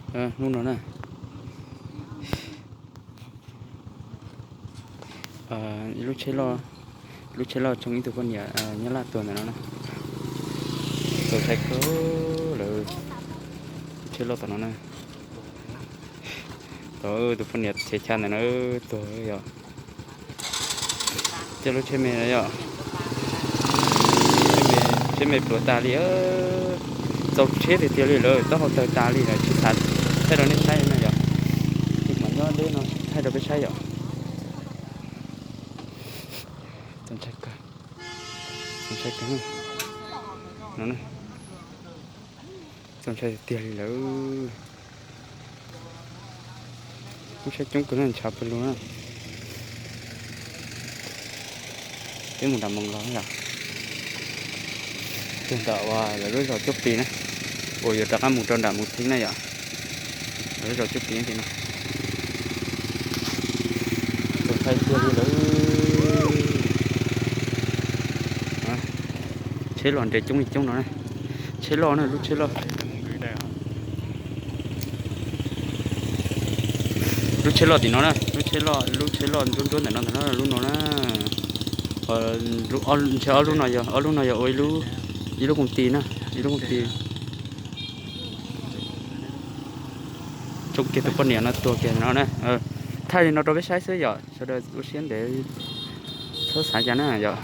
Lub no na, lub tsheb loj, lub tsheb loj tsoo ib tug poj niam Nyab Laj tuag ntawm no na. Txaus ntshai kawg lawm, lub tsheb loj tom no na. Tau tus poj niam txiav chav ntawm no tuag yom. Coj lub tsheb me no yom, tsheb me pluav tas li, txaus tsheb tiag tiag li lawm, taub hau tawg tas li lawm, tsis xav thaij rau nej saib na yom. Ces mam nyob deb no thaij rau peb saib yom. Txaus ntshai kawg, txaus ntshai kawg no, txaus ntshai tiag tiag li lawm. Lub tsheb coob kawg na, ntshav pawg lug na. Peb mus nram Moos Laus yom, tuag nram uas lawv lub zos Cuab Plis na, uas yuav rov qab mus rau nram Mus Txheeb na yom. Lawv lub zos Cuab Plis tim no. Txaus ntshai tiag li lawm. Tsheb los nres coob li coob no na. Tsheb loj na, lub tsheb loj. Lub tsheb loj tim no na, lub tsheb loj, lub tsheb loj nruab nruab ntawm no ntag na, lub no na. Ntshe ob lub no yog, ob lub no yog ua ib lub koom ti na, ib lub koom ti. Tsoo kiag tus poj niam no tuag kiag no na. Thaij li no rau peb saib xwb yom, sawv daws ua siab ntev, txhob xav cas na yom.